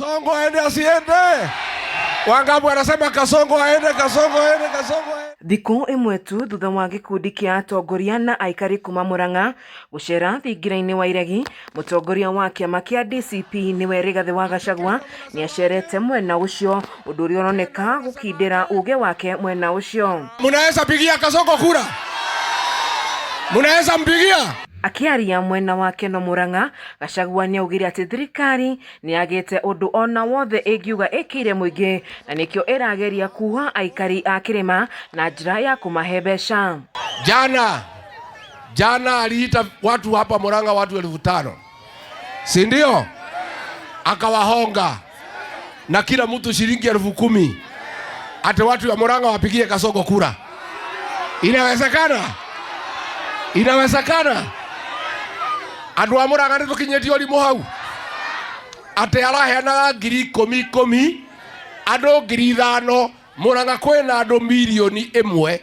Kasongo aende asiende? Wangapi wanasema Kasongo aende, Kasongo aende, Kasongo aende? Thikũ ĩmwe tu thutha wa gĩkundi kĩa atongoria na aikari kuma Murang'a gũcera thingira-inĩ wa Iregi, mũtongoria wa kĩama kĩa DCP nĩwe Rigathĩ wa Gachagua nĩacerete mwena ũcio, ũndũ ũrĩa ũroneka gũkindĩra uge wake mwena ũcio. Munaweza pigia Kasongo kura? Munaweza mpigia? Akĩaria mwena wa Keno Murang'a, Gachagua nĩaugire atĩ thirikari nĩyagĩte ũndũ ona wothe ĩngiuga ĩkĩire mũingĩ na nĩkĩo ĩrageria kuoha aikari a kĩrĩma na njĩra ya kũmahe mbeca. Jana jana aliita watu hapa Murang'a, watu 5,000, si ndio? Akawahonga na kila mtu shilingi 10,000, ati watu wa Murang'a wapigie Kasongo kura. Inawezekana? Inawezekana? Andu a Murang'a nĩ tũkinyĩtie ũrimũ hau atĩ araheanaga 10,000 ikũmi andũ 5,000 Murang'a kwĩna andũ 1 mirioni.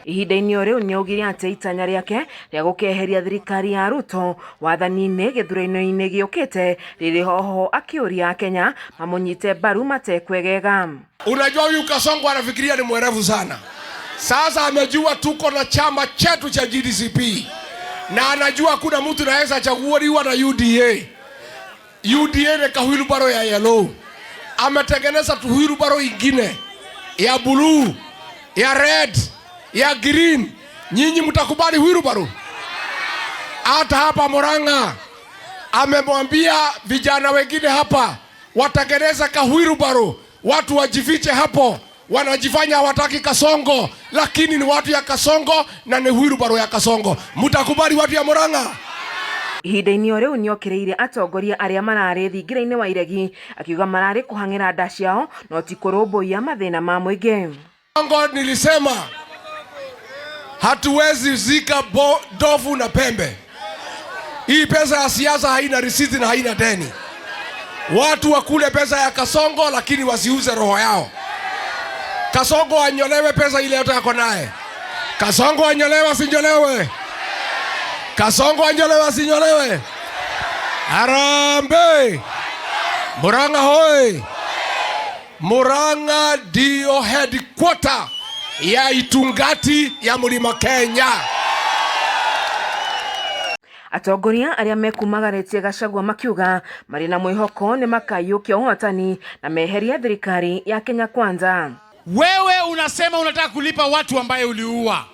Ihinda-inĩ o rĩu nĩaugire atĩ itanya rĩake rĩa gũkeheria thirikari ya Ruto wathani-inĩ gĩthurano-inĩ gĩũkĩte rĩrĩ hoho akĩũria akenya mamũnyite mbaru matekwegega. Unajua huyu Kasongo anafikiria ni mwerevu sana. Sasa amejua tuko na chama chetu cha GDCP na anajua kuna mtu naweza chaguliwa na UDA. UDA ni kahwilubaro ya yellow. Ametengeneza tuwilubaro ingine ya blue, ya red, ya green. Nyinyi mtakubali wheelbarrow? Hata hapa Murang'a amemwambia vijana wengine hapa watengeneza kahwilubaro, watu wajifiche hapo, wanajifanya hawataki Kasongo, lakini ni watu ya Kasongo na ni wheelbarrow ya Kasongo. Mtakubali watu ya Murang'a? Ihinda-inĩ o rĩu nĩokĩrĩire atongoria arĩa mararĩ thingira-inĩ wa Iregi akiuga mararĩ kũhang'ĩra nda ciao no ti kũrũmbũiya mathĩna ma mũingĩ. Kasongo nilisema hatuwezi zika ndovu na pembe. Hii pesa ya siasa haina risiti na haina deni. Watu wakule pesa ya Kasongo, lakini wasiuze roho yao. Kasongo anyolewe pesa ile yote yako naye. Kasongo anyolewe asinyolewe? Kasongo anyolewe asinyolewe? Harambee! Murang'a hoi! Murang'a ndio headquarter ya itungati ya Mlima Kenya. Atongoria arĩa mekumagarĩtie Gachagua makiuga marĩ na mwĩhoko nĩ makaiyũkia ũhotani na meherie thirikari ya Kenya Kwanza. Wewe unasema unataka kulipa watu ambaye uliua.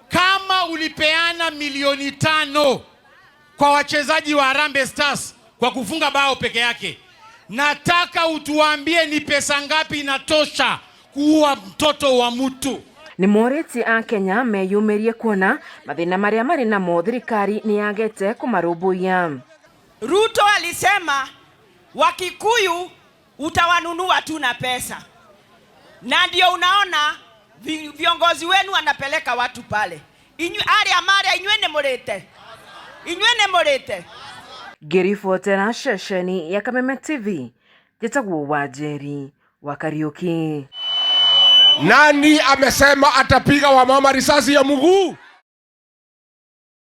Kama ulipeana 5 milioni kwa wachezaji wa Harambee Stars kwa kufunga bao peke yake, nataka utuambie ni pesa ngapi inatosha kuua mtoto wa mtu. Nĩ morĩtie akenya meyumĩrie kuona mathĩna marĩa marĩ namo thirikari nĩ yagĩte kũmarũmbũiya. Ruto alisema Wakikuyu utawanunua tu na pesa, na ndio unaona viongozi wenu wanapeleka watu pale. Inywe aria maria inywe nĩ mũrĩte, inywe nĩ mũrĩte. Ngĩribotera ceceni ya Kameme TV njĩtagwo Wanjeri wa Kariuki. Nani amesema atapiga wamama risasi ya mguu?